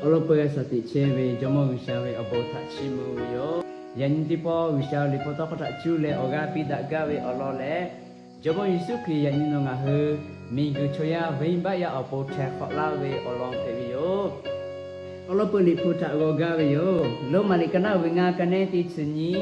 Awˬ lawn peuˬ g'a shaˍ tiꞈ chehˇ ve Jawˇmawˇ G'uiˬsha ve awˬ bon htaꞈ chiˇ mvuh ve yoˬ. Yaꞈ nyi teˇ pawˆ G'uiˬsha ve liꞈ hpu tawˇ hkawˇ htaꞈ cuˇ leh awˬ g'aˇ piˇ daꞈ gaˇ ve awˬ lawn lehˬ, Jawˇmawˇ Yeˍsuˆ Hkriꞈ yaꞈ nyi nawˬ ngaˬ hui miˬguiˬ chaw yaˇ venˇbaˆ yaˇ awˬ pon htaiˍ hk'awꞈ laˇ ve awˬ lawn hpehꞈ ve yoˬ. Awˬ lawn peuˬ liꞈ hpu htaꞈ g'aw gaˇ ve yoˬ. Roˉmaꞈ liꞈ ka naˉ ve ngaˇ ka nehˉ teˇ chi nyi,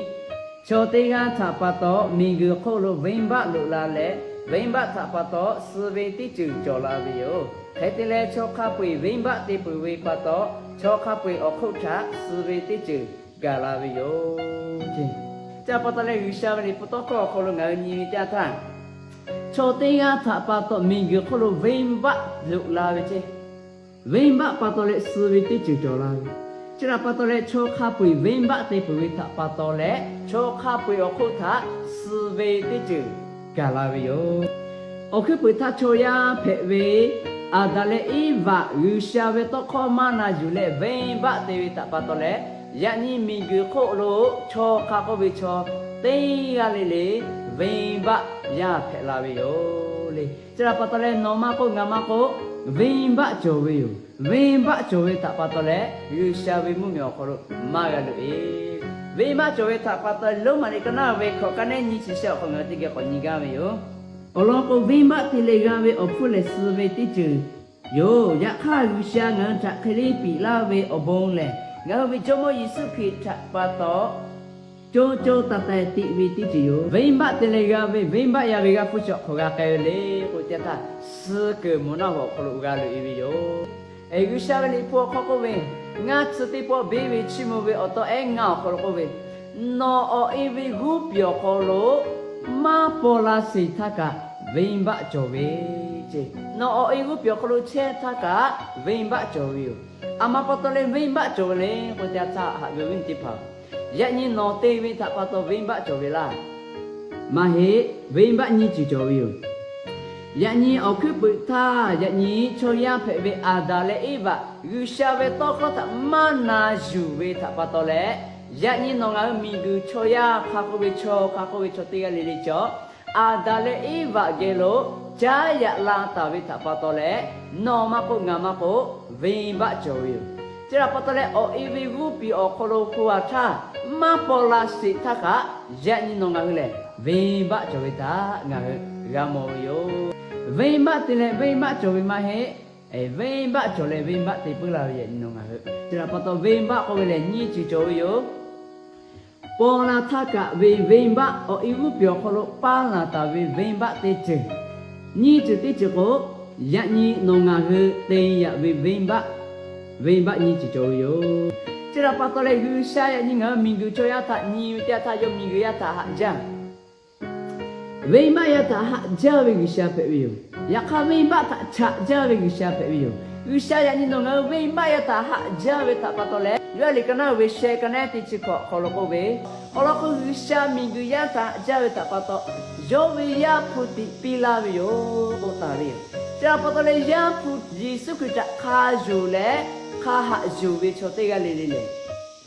chaw teˇ g'aˇ htaꞈ pa taw miˬguiˬ hk'oˆ lo venˇbaˆ loꞈ la leh, venˇbaˆ htaꞈ pa taw suh ve teˇ ceuˬ cawˬ la ve yoˬ. Hk'e te leh, chaw hk'a peu-eˬ venˇbaˆ te peuˬ ve pa taw, chaw hk'a peu-eˬ awˬ hk'oˆ htaꞈ suh ve teˇ ceuˬ gaˬ la ve yoˬ. Chi pa taw leh, G'uiˬsha ve liꞈ hpu tawˇ hkawˇ awˬ hk'aw lo ngaˬ hui nyi ve teˇ yanˇ htaˇ, chaw teˇ g'aˇ htaꞈ pa taw miˬguiˬ hk'oˆ lo venˇbaˆ loꞈ la ve ceˇ. Venˇbaˆ pa taw leh suh ve teˇ ceuˬ cawˬ la ve. Chi htaꞈ pa taw leh, chaw hk'a peu-eˬ venˇbaˆ te peuˬ ve htaꞈ pa taw leh, chaw hk'a peu-eˬ awˬ hk'oˆ htaꞈ suh ve teˇ ceuˬ gaˬ la ve yoˬ. Awˬ hkuiˉ puiˍ htaˇ chaw yaˇ hpehꞈ ve Aˍdanˍ leh Eˇvaꞈ G'uiˬsha ve tawˇ hkawˇ maˇ na yuˬ leh venˇbaˆ te ve htaꞈ pa taw leh, yaꞈ nyi miˬguiˬ hk'oˆ lo chaw hk'a k'oˆ ve chaw teˇ g'aˇ le le venˇbaˆ yaˇ hpehꞈ la ve yoˬ le. Chi htaꞈ pa taw leh, nawˬ maˇ k'oˆ, ngaˬ maˇ k'oˆ, venˇbaˆ cawˬ ve yoˬ. Venˇbaˆ cawˬ ve htaꞈ pa taw leh, G'uiˬsha ve mvuhˇmiˬ awˬ hk'aw lo maˇ g'a loꞈ e. Venˇbaˆ cawˬ ve htaꞈ pa taw, Roˉmaꞈ liꞈ ka naˉ ve hkawꞈ ka nehˉ nyi chi shehˆ awˬ hk'aw ngaˬ hui teˇ geh k'awꞈ nyi gaˇ ve yoˬ. Awˬ lawn k'o, venˇbaˆ te leh g'a ve awˬ hpfuhˇ lehˬ suh ve teˇ ceuˬ yoˬ. Yaꞈ hk'aˇ, G'uiˬsha ngaˬ hui htaꞈ hk'e leˇ piꞈ laˇ ve awˬ bon lehˬ, ngaˬ hui ve Jawˇmawˇ Yeˍsuˆ Hkriꞈ htaꞈ pa taw co co taiˍ taiˍ teꞈ ve teˇ ceuˬ yoˬ. Venˇbaˆ te leh g'a ve, venˇbaˆ yaˇ ve g'aˇ hpfuhˇ chi awˬ hk'aw g'a k'ai ve le k'oˆ ve teˇ yanˇ htaˇ, suh kuiˬ moˬ naˆ hoꞈ awˬ hk'aw lo g'a loꞈ e ve yoˬ. G'uiˬsha ve liꞈ hpu awˬ hk'aw k'oˆ ve, ngaˇ chi teˇ pawˆ beˇ ve chiˇ mvuh ve awˬ taw ehˉ ngaˇ awˬ hk'aw lo k'oˆ ve, nawˬ awˬ e ve g'uˇ piˍ awˬ hk'aw lo maˇ paw la sheˍ htaˇ kaꞈ venˇbaˆ cawˬ ve ceˇ. Nawˬ awˬ e g'uˇ piˍ awˬ hk'aw lo chehˇ htaˇ kaꞈ venˇbaˆ cawˬ ve yoˬ. Aˬ ma pa taw leh venˇbaˆ cawˬ ve le k'oˆ ve teˇ yanˇ htaˇ, haꞈ ve awˬ viˉ teˇ hpaˍ, yaꞈ nyi nawˬ te ve htaꞈ pa taw venˇbaˆ cawˬ ve laˇ. Maˇ heˆ, venˇbaˆ nyiˇ ceuˬ cawˬ ve yoˬ. Yaꞈ nyi awˬ hkuiˉ puiˍ htaˇ, yaꞈ nyi chaw yaˇ hpehꞈ ve Aˍdanˍ leh Eˇvaꞈ G'uiˬsha ve tawˇ hkawˇ htaꞈ maˇ na yuˬ ve htaꞈ pa taw leh, yaꞈ nyi nawˬ ngaˬ hui miˬguiˬ chaw yaˇ hk'a k'oˆ ve chaw, hk'a k'oˆ ve chaw teˇ g'aˇ le le cawˬ, Aˍdanˍ leh Eˇvaꞈ geh lo caˉ yaꞈ la taˍ ve htaꞈ pa taw leh, nawˬ maˇ k'oˆ, ngaˬ maˇ k'oˆ, venˇbaˆ cawˬ ve yoˬ. Chi htaꞈ pa taw leh, awˬ e ve g'uˇ piˍ awˬ hk'aw lo hpu a htaˇ maˇ paw la sheˍ htaˇ kaꞈ, yaꞈ nyi nawˬ ngaˬ hui lehˬ venˇbaˆ cawˬ ve htaꞈ ngaˬ hui g'a mawˬ ve yoˬ. Venˇbaˆ te leh venˇbaˆ cawˬ ve maˇ heˆ. Venˇbaˆ cawˬ leh venˇbaˆ te puiˉ laˇ ve yaꞈ nyi nawˬ ngaˬ hui. Chi htaꞈ pa taw, venˇbaˆ k'oˆ ve lehˬ nyiˇ ceuˬ cawˬ ve yoˬ. Paw la htaˇ kaꞈ ve venˇbaˆ, awˬ e g'uˇ piˍ awˬ hk'aw lo paˇ laˬ taˍ ve venˇbaˆ teˇ ceuˬ. Nyiˇ ceuˬ teˇ ceuˬ k'o, yaꞈ nyi nawˬ ngaˬ hui te yaꞈ ve venˇbaˆ, venˇbaˆ nyiˇ ceuˬ cawˬ ve yoˬ. Chi htaꞈ pa taw leh, G'uiˬsha yaꞈ nyi ngaˬ hui miˬguiˬ chaw yaˇ htaꞈ nyi ve teˇ yanˇ htaˇ, yawˇ miˬguiˬ yaˇ htaꞈ haꞈ jaˇ, venˇbaˆ yaˇ htaꞈ haꞈ jaˇ ve G'uiˬsha hpehꞈ ve yoˬ. Yaꞈ hk'aˇ, venˇbaˆ htaꞈ chaꞈ jaˇ ve G'uiˬsha hpehꞈ ve yoˬ. G'uiˬsha yaꞈ nyi nawˬ ngaˬ hui venˇbaˆ yaˇ htaꞈ haꞈ jaˇ ve htaꞈ pa taw leh, Yoˇhanˬ liꞈ ka naˉ ve sheh ka nehˉ teˇ chi hkawꞈ awˬ hk'aw lo k'oˆ ve, awˬ lawn k'o, G'uiˬsha miˬguiˬ yaˇ htaꞈ haꞈ jaˇ ve htaꞈ pa taw, yawˇ ve Yaˇ hpu tiꞈ piˇ laˇ ve yoˬ k'oˆ taˍ ve yoˬ. Chi htaꞈ pa taw leh, Yaˇ hpu Yeˍsuˆ Hkriꞈ htaꞈ hk'a yonˍ leh hk'a haꞈ yonˍ ve chaw teˇ g'aˇ le le lehˬ,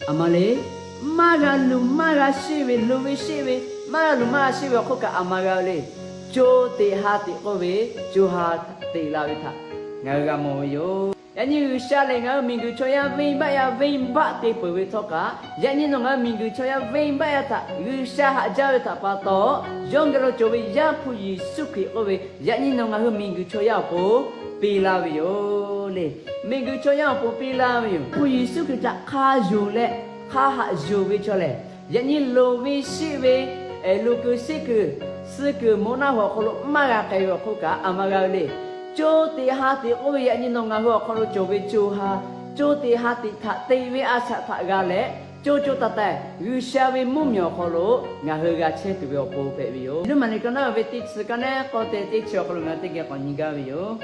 aˬ ma le, maˇ g'a luˬ maˇ g'a sheˆ ve, luˬ ve sheˆ ve, maˇ g'a luˬ maˇ g'a sheˆ ve awˬ hk'oˆ kaꞈ aˬ ma g'a ve le. Co teꞈ ha teꞈ k'oˆ ve co ha teꞈ la ve htaꞈ ngaˬ hui g'a mawˬ ve yoˬ. Yaꞈ nyi G'uiˬsha lehˬ, ngaˬ hui miˬguiˬ chaw yaˇ venˇbaˆ yaˇ venˇbaˆ te peuˬ ve htawˇ kaꞈ, yaꞈ nyi nawˬ ngaˬ hui miˬguiˬ chaw yaˇ venˇbaˆ yaˇ htaꞈ G'uiˬsha haꞈ jaˇ ve htaꞈ pa taw, yawˇ geh lo cawˬ ve Yaˇ hpu Yeˍsuˆ Hkriꞈ k'oˆ ve, yaꞈ nyi nawˬ ngaˬ hui miˬguiˬ chaw yaˇ awˬ pon piˇ laˇ ve yoˬ le. Miˬguiˬ chaw yaˇ awˬ pon piˇ laˇ ve yoˬ. Hpu Yeˍsuˆ Hkriꞈ htaꞈ hk'a yonˍ leh hk'a haꞈ yonˍ ve chaw lehˬ, yaꞈ nyi luˬ ve sheˆ ve, luˬ kuiˬ sheˆ kuiˬ, suh kuiˬ moˬ naˆ hoꞈ awˬ hk'aw lo maˇ g'a k'ai ve awˬ hk'oˆ kaꞈ aˬ ma g'a ve le. Co teꞈ ha teꞈ k'oˆ ve yaꞈ nyi nawˬ ngaˬ hui awˬ hk'aw lo cawˬ ve co ha, co teꞈ ha teꞈ htaꞈ te ve a shaꞈ htaꞈ g'a leh, co co taiˍ taiˍ G'uiˬsha ve mvuhˇmiˬ awˬ hk'aw lo ngaˬ hui g'a chehˇ tuˬ ve awˬ pon hpehꞈ ve yoˬ. Roˉmaꞈ liꞈ ka naˉ ve teˇ chi ka nehˉ k'awˇ te teˇ chi awˬ hk'aw lo ngaˬ hui teˇ geh k'awꞈ nyi gaˇ ve yoˬ.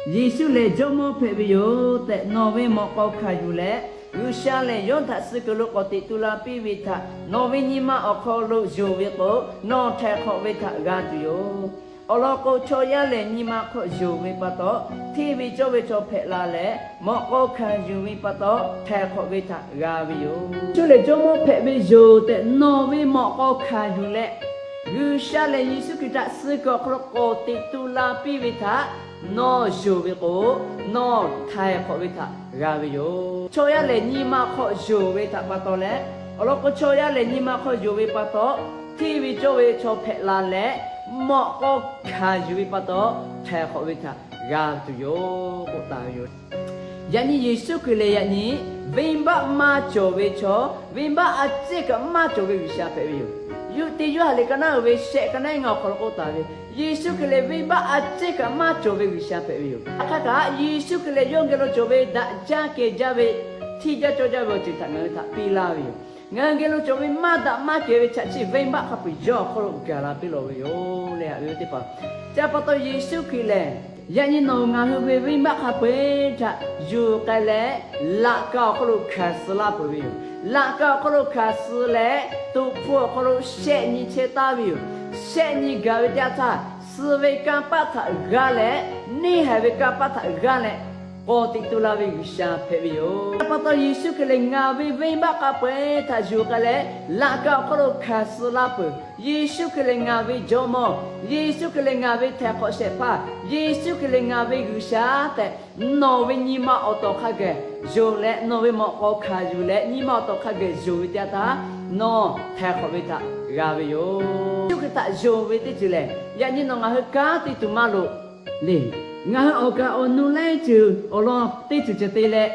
Yeˍsuˆ lehˬ Jawˇmawˇ hpehꞈ ve yoˬ tehꞈ nawˬ ve mawꞈ k'aw hkanˍ yuˬ leh, G'uiˬsha lehˬ yawˇ htaꞈ suh kuiˬ lo k'awꞈ teꞈ tu la piˇ ve htaꞈ nawˬ ve nyi ma awˬ hk'aw lo yonˍ ve k'o, nawˬ htaiˍ hk'awꞈ ve htaꞈ g'a tuˬ yoˬ. Awˬ lawn k'o, chaw yaˇ lehˬ nyi ma hk'aw yonˍ ve pa taw, hteˇ ve cawˇ ve chaw hpehꞈ la leh, mawꞈ k'aw hkanˍ yuˬ ve pa taw htaiˍ hk'awꞈ ve htaꞈ g'a ve yoˬ. Yeˍsuˆ lehˬ Jawˇmawˇ hpehꞈ ve yoˬ tehꞈ nawˬ ve mawꞈ k'aw hkanˍ yuˬ leh, G'uiˬsha lehˬ Yeˍsuˆ Hkriꞈ htaꞈ suh kuiˬ awˬ hk'aw lo k'awꞈ teꞈ tu la piˇ ve htaꞈ Nawˬ yonˍ ve k'o, nawˬ htaiˍ hk'awꞈ ve htaꞈ g'a ve yoˬ. Chaw yaˇ lehˬ nyi ma hk'aw yonˍ ve htaꞈ pa taw leh, awˬ lawn k'o chaw yaˇ lehˬ nyi ma hk'aw yonˍ ve pa taw, hteˇ ve cawˇ ve chaw hpehꞈ la leh, mawꞈ k'aw hkanˍ yuˬ ve pa taw, htaiˍ hk'awꞈ ve htaꞈ g'a tuˬ yoˬ k'oˆ taˍ ve yoˬ. Yaꞈ nyi Yeˍsuˆ Hkriꞈ lehˬ yaꞈ nyi venˇbaˆ maˇ cawˬ ve chaw, venˇbaˆ a ciˉ kaꞈ maˇ cawˬ ve G'uiˬsha hpehꞈ ve yoˬ. Yuˇteˇ Yoˇhanˬ liꞈ ka naˉ uiˍ ve shehˆ ka naˉ ngaˇ awˬ hk'aw lo k'oˆ taˍ ve, Yeˍsuˆ Hkriꞈ lehˬ venˇbaˆ a ciˉ kaꞈ maˇ cawˬ ve G'uiˬsha hpehꞈ ve yoˬ. Yaꞈ hk'aˇ kaꞈ Yeˍsuˆ Hkriꞈ lehˬ yawˇ geh lo cawˬ ve daꞈ jaˇ kehˬ jaˇ ve, hteˇ jaˇ cawˇ jaˇ ve awˬ ceuˬ htaꞈ ngaˬ hui htaꞈ piˇ laˇ ve yoˬ. Ngaˬ hui geh lo cawˬ ve maˇ daꞈ maˇ kehˬ ve chaꞈ chiˇ venˇbaˆ hk'a peu-eˬ yawˇ awˬ hk'aw lo gaˬ la piˇ lawˬ ve yoˬ leh haꞈ ve teˇ hpaˍ. Chi pa taw Yeˍsuˆ Hkriꞈ lehˬ, yaꞈ nyi nawˬ ngaˬ hui ve venˇbaˆ hk'a peu-eˬ htaꞈ yuˬ k'ai leh, laꞈ ka awˬ hk'aw lo hkanˍ suh laˇ peuˬ ve yoˬ. Laꞈ ka awˬ hk'aw lo hkanˍ suh leh, toꞈ hpu awˬ hk'aw lo shehˆ nyi chehˇ taˍ ve yoˬ. Shehˆ nyi gaˬ ve teˇ yanˇ htaˇ, suh ve kanˇ paˆ htaꞈ g'a leh, neˇhaiˬ ve kanˇ paˆ htaꞈ g'a leh, k'awꞈ teꞈ tu la ve G'uiˬsha hpehꞈ ve yoˬ. Chi pa taw Yeˍsuˆ Hkriꞈ lehˬ ngaˬ ve venˇbaˆ hk'a peu-eˬ htaꞈ yuˬ k'ai leh, laꞈ ka awˬ hk'aw lo hkanˍ suh laˇ peuˬ. Yeˍsuˆ Hkriꞈ lehˬ ngaˬ ve Jawˇmawˇ, Yeˍsuˆ Hkriꞈ lehˬ ngaˬ ve htaiˍ hk'awꞈ shehˍ hpaˇ, Yeˍsuˆ Hkriꞈ lehˬ ngaˬ ve G'uiˬsha tehꞈ, nawˬ ve nyi ma awˬ tawˍ hk'a geh yonˍ leh, nawˬ ve mawꞈ k'aw hkanˍ yuˬ leh nyi ma awˬ tawˍ hk'a geh yonˍ ve teˇ yanˇ htaˇ, nawˬ htaiˍ hk'awꞈ ve htaꞈ g'a ve yoˬ. Yeˍsuˆ Hkriꞈ htaꞈ yonˍ ve teˇ ceuˬ lehˬ, yaꞈ nyi nawˬ ngaˬ hui kanˉ te tuˬ maˇ loꞈ le. Ngaˬ hui awˬ kaˍ awˬ nu laiˉ ceuˬ awˬ lawn teˇ ceuˬ ceh te leh,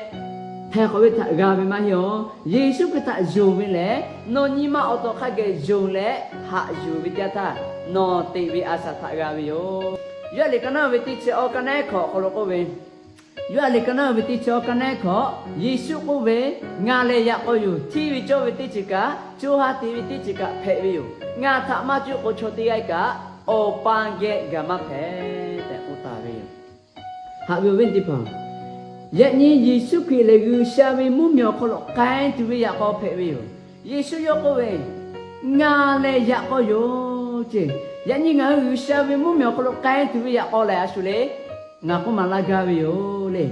htaiˍ hk'awꞈ ve htaꞈ g'a ve maˇ heˆ awˬ. Yeˍsuˆ Hkriꞈ htaꞈ yonˍ ve lehˬ, nawˬ nyi ma awˬ tawˍ hk'a geh yonˍ leh haꞈ yuˬ ve teˇ yanˇ htaˇ, nawˬ teꞈ ve a shaꞈ htaꞈ g'a ve yoˬ. Yoˇhanˬ liꞈ ka naˉ ve teˇ chi awˬ ka naˉ hkawꞈ awˬ hk'aw lo k'oˆ ve, Yoˇhanˬ liꞈ ka naˉ ve teˇ chi awˬ ka naˉ hkawꞈ, Yeˍsuˆ k'oˆ ve, Ngaˬ lehˬ yaꞈ k'aw yoˬ. Hteˇ ve cawˇ ve teˇ ceuˬ kaꞈ, co ha teꞈ ve teˇ ceuˬ kaꞈ hpehꞈ ve yoˬ. Ngaˬ htaꞈ maˇ cuˇ k'o chaw teˇ g'aˇ kaꞈ Awˬ pa geh gaˬ maˇ hpehꞈ tehꞈ k'oˆ taˍ ve yoˬ. Haꞈ ve awˬ viˉ teˇ hpaˍ, yaꞈ nyi Yeˍsuˆ Hkriꞈ lehˬ G'uiˬsha ve mvuhˇmiˬ awˬ hk'aw lo k'ai tuˬ ve yaꞈ k'aw hpehꞈ ve yoˬ. Yeˍsuˆ yawˇ k'oˆ ve, Ngaˬ lehˬ yaꞈ k'aw yoˬ ce. Yaꞈ nyi ngaˬ hui G'uiˬsha ve mvuhˇmiˬ awˬ hk'aw lo k'ai tuˬ ve yaꞈ k'aw lehˬ a shu le, ngaˬ k'oˆ maˍ laˇ gaˇ ve yoˬ le.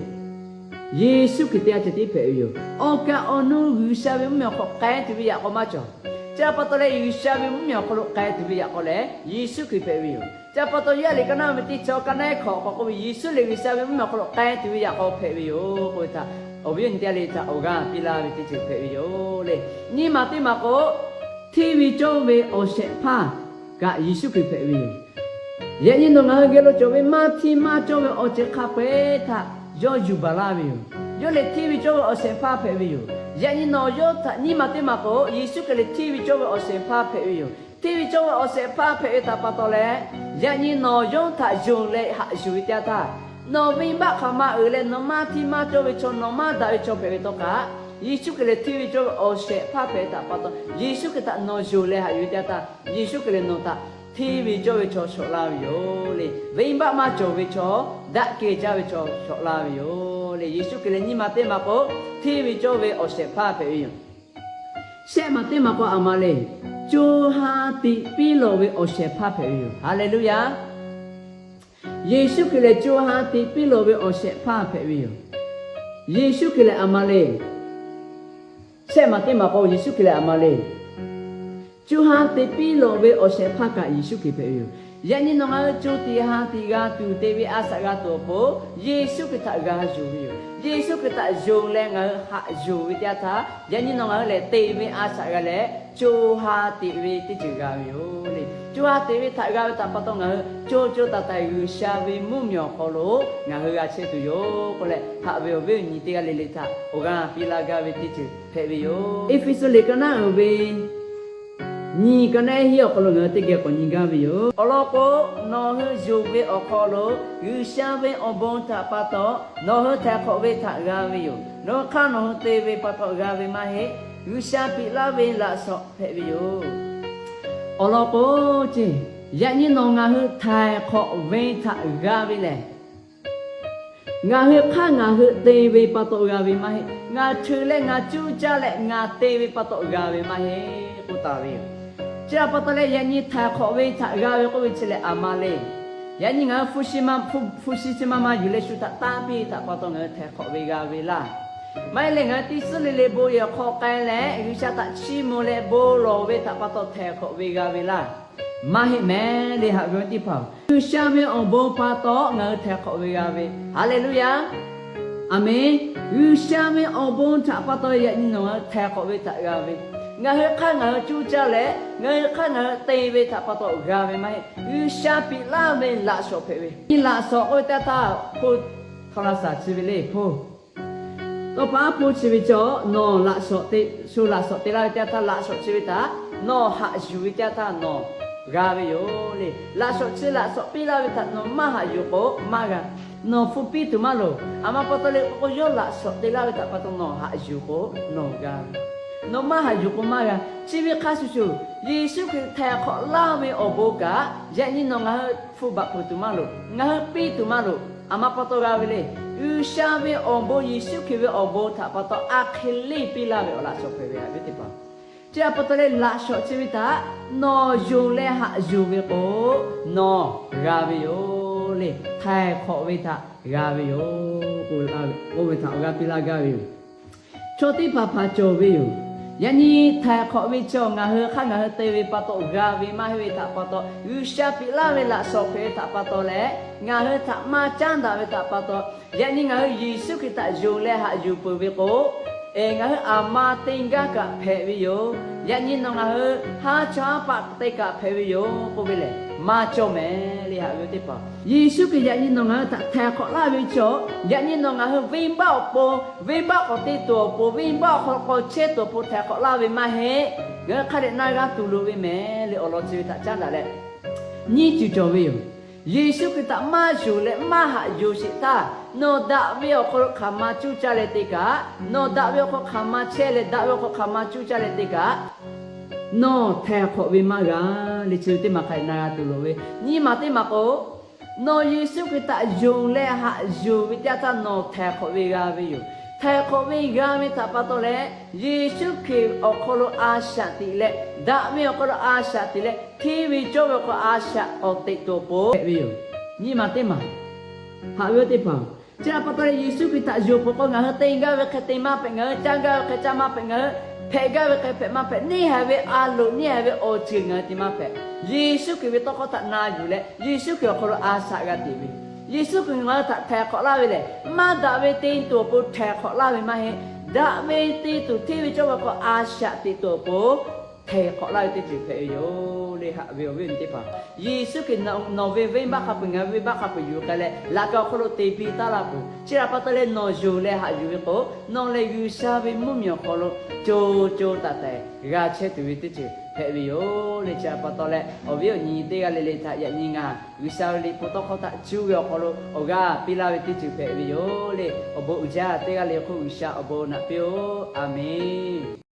Yeˍsuˆ Hkriꞈ teˇ g'aˇ ceh tiˉ hpehꞈ ve yoˬ. Awˬ kaˍ awˬ nu G'uiˬsha ve mvuhˇmiˬ awˬ hk'aw k'ai tuˬ ve yaꞈ k'aw maˇ cawˬ. Chi pa taw leh G'uiˬsha ve mvuhˇmiˬ awˬ hk'aw lo k'ai tuˬ ve yaꞈ k'aw lehˬ Yeˍsuˆ Hkriꞈ hpehꞈ ve yoˬ. Chi pa taw Yoˇhanˬ liꞈ ka naˉ ve teˇ chi awˬ ka naˉ hkawꞈ awˬ hk'aw k'oˆ ve, Yeˍsuˆ lehˬ G'uiˬsha ve mvuhˇmiˬ awˬ hk'aw lo k'ai tuˬ ve yaꞈ k'aw hpehꞈ ve yoˬ k'oˆ ve htaꞈ awˬ viˉ awˬ nyi teˇ g'aˇ le htaꞈ awˬ g'aˇ piˇ laˇ ve teˇ ceuˬ hpehꞈ ve yoˬ le. Nyiˇ maˬ teˇ maˬ k'o, hteˇ ve cawˇ ve awˬ shehˍ hpaˇ kaꞈ Yeˍsuˆ Hkriꞈ hpehꞈ ve yoˬ. Yaꞈ nyi nawˬ ngaˬ hui geh lo cawˬ ve maˇ hteˇ maˇ cawˇ ve awˬ ceuˬ hk'a peu-eˬ htaꞈ yawˇ yuˬ baˬ laˇ ve yoˬ. Yawˇ lehˬ hteˇ ve cawˇ ve awˬ shehˍ hpaˇ hpehꞈ ve yoˬ. Yaꞈ nyi nawˬ yawˇ htaꞈ nyiˇ maˬ teˇ maˬ k'o, Yeˍsuˆ Hkriꞈ lehˬ hteˇ ve cawˇ ve awˬ shehˍ hpaˇ hpehꞈ ve yoˬ. Hteˇ ve cawˇ ve awˬ shehˍ hpaˇ hpehꞈ ve htaꞈ pa taw leh, yaꞈ nyi nawˬ yawˇ htaꞈ yonˍ leh haꞈ yuˬ ve teˇ yanˇ htaˇ, nawˬ venˇbaˆ hk'aˬ ma uiˍ leh nawˬ maˇ hteˇ maˇ cawˇ ve chaw, nawˬ maˇ daꞈ ve chaw hpehꞈ ve tawˇ hk'aꞈ, Yeˍsuˆ Hkriꞈ lehˬ hteˇ ve cawˇ ve awˬ shehˍ hpaˇ hpehꞈ ve htaꞈ pa taw, Yeˍsuˆ Hkriꞈ htaꞈ nawˬ yonˍ leh haꞈ yuˬ ve teˇ yanˇ htaˇ, Yeˍsuˆ Hkriꞈ lehˬ nawˬ htaꞈ hteˇ ve cawˇ ve chaw shawˍ laˇ ve yoˬ le. Venˇbaˆ maˇ cawˬ ve chaw, daꞈ kehˬ jaˇ ve chaw shawˍ laˇ ve yoˬ le. Yeˍsuˆ Hkriꞈ lehˬ nyiˇ maˬ teˇ maˬ k'o, hteˇ ve cawˇ ve awˬ shehˍ hpaˇ hpehꞈ ve yoˬ. Shehˆ maˬ teˇ maˬ k'o a ma le, co ha teꞈ piˇ lawˬ ve awˬ shehˍ hpaˇ hpehꞈ ve yoˬ. Haˍleˍluˆyaˇ. Yeˍsuˆ Hkriꞈ lehˬ co ha teꞈ piˇ lawˬ ve awˬ shehˍ hpaˇ hpehꞈ ve yoˬ. Yeˍsuˆ Hkriꞈ lehˬ a ma le. Shehˆ maˬ teˇ maˬ k'o Yeˍsuˆ Hkriꞈ lehˬ a ma le. Co ha teꞈ piˇ lawˬ ve awˬ shehˍ hpaˇ kaꞈ Yeˍsuˆ Hkriꞈ hpehꞈ ve yoˬ. Yaꞈ nyi nawˬ ngaˬ hui co teꞈ ha teꞈ g'a tuˬ te ve a shaꞈ g'a tuˬ awˬ pon, Yeˍsuˆ Hkriꞈ htaꞈ g'a yonˍ ve yoˬ. Yeˍsuˆ Hkriꞈ htaꞈ yonˍ leh ngaˬ hui haꞈ yonˍ ve teˇ yanˇ htaˇ, yaꞈ nyi nawˬ ngaˬ hui lehˬ teꞈ ve a shaꞈ g'a leh, co ha teꞈ ve teˇ ceuˬ g'a ve yoˬ le. Co ha teꞈ ve htaꞈ g'a ve htaꞈ pa taw ngaˬ hui co co taiˍ taiˍ G'uiˬsha ve mvuhˇmiˬ awˬ hk'aw lo ngaˬ hui g'a chehˇ tuˬ yoˬ k'oˆ leh, haꞈ ve awˬ viˉ awˬ nyi teˇ g'aˇ le le htaꞈ awˬ g'aˇ piˇ laˇ gaˇ ve teˇ ceuˬ hpehꞈ ve yoˬ. Eˇfeˇsuꞈ liꞈ ka naˉ uiˍ ve nyiˇ ka naˉ hiˉ awˬ hk'aw lo ngaˬ hui teˇ geh k'awꞈ nyi gaˇ ve yoˬ. Awˬ lawn k'o, nawˬ hui yonˍ ve awˬ hk'aw lo G'uiˬsha ve awˬ bon htaꞈ pa taw nawˬ hui htaiˍ hk'awꞈ ve htaꞈ g'a ve yoˬ. Nawˬ hui hk'aˇ nawˬ hui te ve pa taw g'a ve maˇ heˆ. G'uiˬsha piꞈ laˇ ve laꞈ shawnˍ hpehꞈ ve yoˬ. Awˬ lawn k'o, yaꞈ nyi nawˬ ngaˬ hui htaiˍ hk'awꞈ ve htaꞈ g'a ve lehˬ, ngaˬ hui hk'aˇ ngaˬ hui te ve pa taw g'a ve maˇ heˆ. Ngaˬ cheu leh ngaˬ cuˇ caˇ leh ngaˬ te ve pa taw g'a ve maˇ heˆ k'oˆ taˍ ve yoˬ. Chi htaꞈ pa taw leh yaꞈ nyi htaiˍ hk'awꞈ ve htaꞈ g'a ve k'oˆ ve chi lehˬ a ma le. Yaꞈ nyi ngaˬ hui hpu shi ma ma yuˬ leh shu htaꞈ tanˇ piˇ htaꞈ pa taw ngaˬ hui htaiˍ hk'awꞈ ve g'a ve laˇ. Maˇ heˆ leh ngaˬ hui teˇ suhˉ le le bon yehˬ hk'aw k'ai leh G'uiˬsha htaꞈ chiˇ mvuh leh bon lawˬ ve htaꞈ pa taw htaiˍ hk'awꞈ ve g'a ve laˇ. Maˇ heˆ mehˍ le, haꞈ ve awˬ teˇ hpaˍ-oˬ, G'uiˬsha ve awˬ bon pa taw ngaˬ hui htaiˍ hk'awꞈ ve g'a ve. Haˍleˍluˇyaˇ. Aˍmenˍ. G'uiˬsha ve awˬ bon htaꞈ pa taw yaꞈ nyi nawˬ ngaˬ hui htaiˍ hk'awꞈ ve htaꞈ g'a ve. Ngaˬ hui hk'aˇ ngaˬ hui cuˇ caˇ leh, ngaˬ hui hk'aˇ ngaˬ hui te ve htaꞈ pa taw g'a ve maˇ heˆ. G'uiˬsha piˇ laˇ ve laꞈ shawnˍ hpehꞈ ve. Nyi laꞈ shawnˍ k'oˆ ve teˇ htaˇ hpoˇ hk'aw la shaˍ chi ve le hpoˇ. Tawˇ pa aˉ hpoˇ chi ve cawˬ, nawˬ laꞈ shawnˍ te, shu laꞈ shawnˍ te laˇ ve teˇ yanˇ htaˇ laꞈ shawnˍ chi ve htaꞈ nawˬ haꞈ yuˬ ve teˇ yanˇ htaˇ nawˬ g'a ve yoˬ le. Laꞈ shawnˍ chi laꞈ shawnˍ piˇ laˇ ve htaꞈ nawˬ maˇ haꞈ yuˬ k'o maˇ g'a. Nawˬ hpu piˇ tuˬ maˇ loˍ. Aˬ ma pa taw leh k'o yawˇ laꞈ shawnˍ te laˇ ve htaꞈ pa taw nawˬ haꞈ yuˬ k'o nawˬ g'a ve. Nawˬ maˇ haꞈ yuˬ k'o maˇ g'a. Chi ve hk'a shuˍ shuˍ, Yeˍsuˆ Hkriꞈ htaiˍ hk'awꞈ laˇ ve awˬ bon kaꞈ yaꞈ nyi nawˬ ngaˬ hui hpu baꞈ peuˬ tuˬ maˇ loˍ, ngaˬ hui piˇ tuˬ maˇ loˍ. Aˬ ma pa taw g'a ve le. G'uiˬsha ve awˬ bon, Yeˍsuˆ Hkriꞈ ve awˬ bon htaꞈ pa taw a hk'e leˇ piˇ laˇ ve awˬ laꞈ shawnˍ hpehꞈ ve haꞈ ve teˇ hpaˍ. Chi htaꞈ pa taw leh laꞈ shawnˍ chi ve htaꞈ nawˬ yonˍ leh haꞈ yuˬ ve k'o, nawˬ g'a ve yoˬ le. Htaiˍ hk'awꞈ ve htaꞈ g'a ve yoˬ. K'oˆ ve htaꞈ awˬ g'aˇ piˇ laˇ gaˇ ve yoˬ. Chaw teˇ hpaˍ hpaˍ cawˬ ve yoˬ. Yaꞈ nyi htaiˍ hk'awꞈ ve chi awˬ ngaˬ hui hk'aˇ ngaˬ hui te ve pa taw g'a ve maˇ heˆ ve htaꞈ pa taw, G'uiˬsha piˇ laˇ ve laꞈ shawnˍ hpehꞈ ve htaꞈ pa taw leh, ngaˬ hui htaꞈ maˇ caˉ daꞈ ve htaꞈ pa taw, yaꞈ nyi ngaˬ hui Yeˍsuˆ Hkriꞈ htaꞈ yonˍ leh haꞈ yuˬ peuˬ ve k'o, eˍ ngaˬ hui aˬ ma te gaˇ kaꞈ hpehꞈ ve yoˬ. Yaꞈ nyi nawˬ ngaˬ hui haˉ chaw haˉ paˆ te kaꞈ hpehꞈ ve yoˬ k'oˆ ve lehˬ, maˇ cawˇ mehˍ le, haꞈ ve teˇ hpaˍ. Yeˍsuˆ Hkriꞈ yaꞈ nyi nawˬ ngaˬ hui htaꞈ htaiˍ hk'awꞈ laˇ ve chi, yaꞈ nyi nawˬ ngaˬ hui venˇbaˆ awˬ pon, venˇbaˆ k'awꞈ te tuˬ awˬ pon, venˇbaˆ awˬ hk'aw lo k'awꞈ chehˇ tuˬ awˬ pon htaiˍ hk'awꞈ laˇ ve maˇ heˆ. Ngaˬ hui hk'a dehꞈ na g'a tuˬ loˍ ve mehˍ le, awˬ lawn chi ve htaꞈ caˉ daꞈ leh, nyiˇ ceuˬ cawˬ ve yoˬ. Yeˍsuˆ Hkriꞈ htaꞈ maˇ yonˍ leh maˇ haꞈ yuˬ sheˍ htaˇ, nawˬ daꞈ ve awˬ hk'aw lo hk'aˬ ma cuˇ caˇ leh te kaꞈ, nawˬ daꞈ ve awˬ hk'aw hk'aˬ ma chehˇ leh daꞈ ve awˬ hk'aw hk'aˬ ma cuˇ caˇ leh te kaꞈ, nawˬ htaiˍ hk'awꞈ ve maˇ g'a le. Chi ve teˇ maˬ hk'a dehꞈ na g'a tuˬ loˍ ve. Nyiˇ maˬ teˇ maˬ k'o, nawˬ Yeˍsuˆ Hkriꞈ htaꞈ yonˍ leh haꞈ yuˬ ve teˇ yanˇ htaˇ nawˬ htaiˍ hk'awꞈ ve g'a ve yoˬ. Htaiˍ hk'awꞈ ve g'a ve htaꞈ pa taw leh, Yeˍsuˆ Hkriꞈ awˬ hk'aw lo a shaꞈ teꞈ leh, daꞈ ve awˬ hk'aw lo a shaꞈ teꞈ leh, hteˇ ve cawˇ ve awˬ hk'aw lo a shaꞈ k'awꞈ teꞈ tuˬ awˬ pon hpehꞈ ve yoˬ. Nyiˇ maˬ teˇ maˬ, haꞈ ve teˇ hpaˍ, chi htaꞈ pa taw leh Yeˍsuˆ Hkriꞈ htaꞈ yonˍ peuˬ k'o ngaˬ hui te gaˇ ve hk'e te maˇ hpehꞈ, ngaˬ hui caˇ gaˇ ve hk'e caˇ maˇ hpehꞈ, ngaˬ hui hpehꞈ gaˇ ve hk'e hpehꞈ maˇ hpehꞈ, neˇ haiˬ ve a loꞈ neˇ haiˬ ve awˬ ceuˬ ngaˬ hui te maˇ hpehꞈ. Yeˍsuˆ Hkriꞈ ve tawˇ hkawˇ htaꞈ na yuˬ leh Yeˍsuˆ Hkriꞈ awˬ hk'aw lo a shaꞈ g'a teꞈ ve. Yeˍsuˆ Hkriꞈ ngaˬ hui htaꞈ htaiˍ hk'awꞈ laˇ ve lehˬ, maˇ daꞈ ve te tuˬ awˬ pon htaiˍ hk'awꞈ laˇ ve maˇ heˆ. Daꞈ ve te tuˬ hteˇ ve cawˇ ve awˬ hk'aw a shaꞈ teꞈ tuˬ awˬ pon htaiˍ hk'awꞈ laˇ ve teˇ ceuˬ hpehꞈ ve yoˬ le, haꞈ ve awˬ viˉ awˬ nyi teˇ hpaˍ. Yeˍsuˆ Hkriꞈ nawˬ ve venˇbaˆ hk'a peuˬ ngaˬ ve venˇbaˆ hk'a peuˬ yuˬ k'ai leh laꞈ ka awˬ hk'aw lo te piˇ taˉ laˇ peuˬ. Chi htaꞈ pa taw leh nawˬ yonˍ leh haꞈ yuˬ ve k'o, nawˬ lehˬ G'uiˬsha ve mvuhˇmiˬ awˬ hk'aw lo co co taiˍ taiˍ g'a chehˇ tuˬ ve teˇ ceuˬ hpehꞈ ve yoˬ le. Chi htaꞈ pa taw leh awˬ viˉ awˬ nyi teˇ g'aˇ le le htaꞈ yaꞈ nyi ngaˬ G'uiˬsha ve liꞈ hpu tawˇ hkawˇ htaꞈ cuˇ ve awˬ hk'aw lo awˬ g'aˇ piˇ laˇ ve teˇ ceuˬ hpehꞈ ve yoˬ le. Awˬ bon uiˍ jaˇ teˇ g'aˇ le hk'oˆ G'uiˬsha awˬ bon naꞈ piˇ-oˆ. A menˍ.